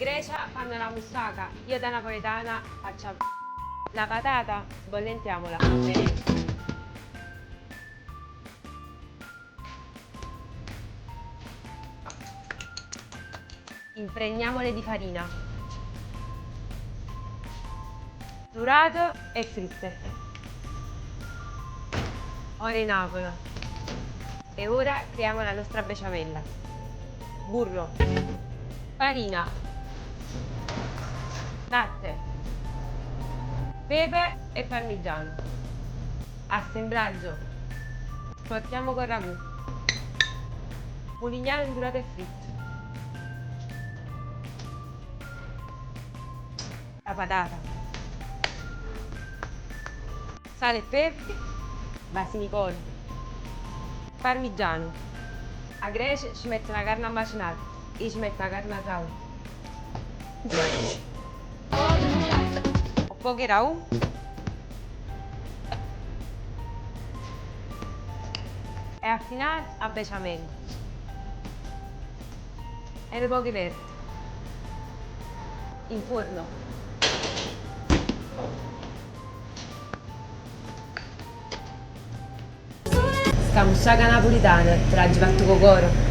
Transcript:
Grecia fanno la moussaka, io da napoletana faccio 'a La patata sbollentiamola bene. Impregniamole di farina. Ndurate e fritte. Oro 'e Napule. E ora creiamo la nostra besciamella. Burro. Farina. Latte. Pepe e parmigiano. Assemblaggio. Sporchiamo con ragù. Mulignane ndurate e fritte. 'A patata. Sale e pepe. Vasinicon. Parmigiano. 'A Grecia ci mettono 'a carne ammacinata, io ci metto 'a carne a raù. 'O poco 'e raù. E a finale 'a besciamella. E nu poco 'e verde. In forno. Sta moussaka napulitana te l'aggio fatta cu 'o core.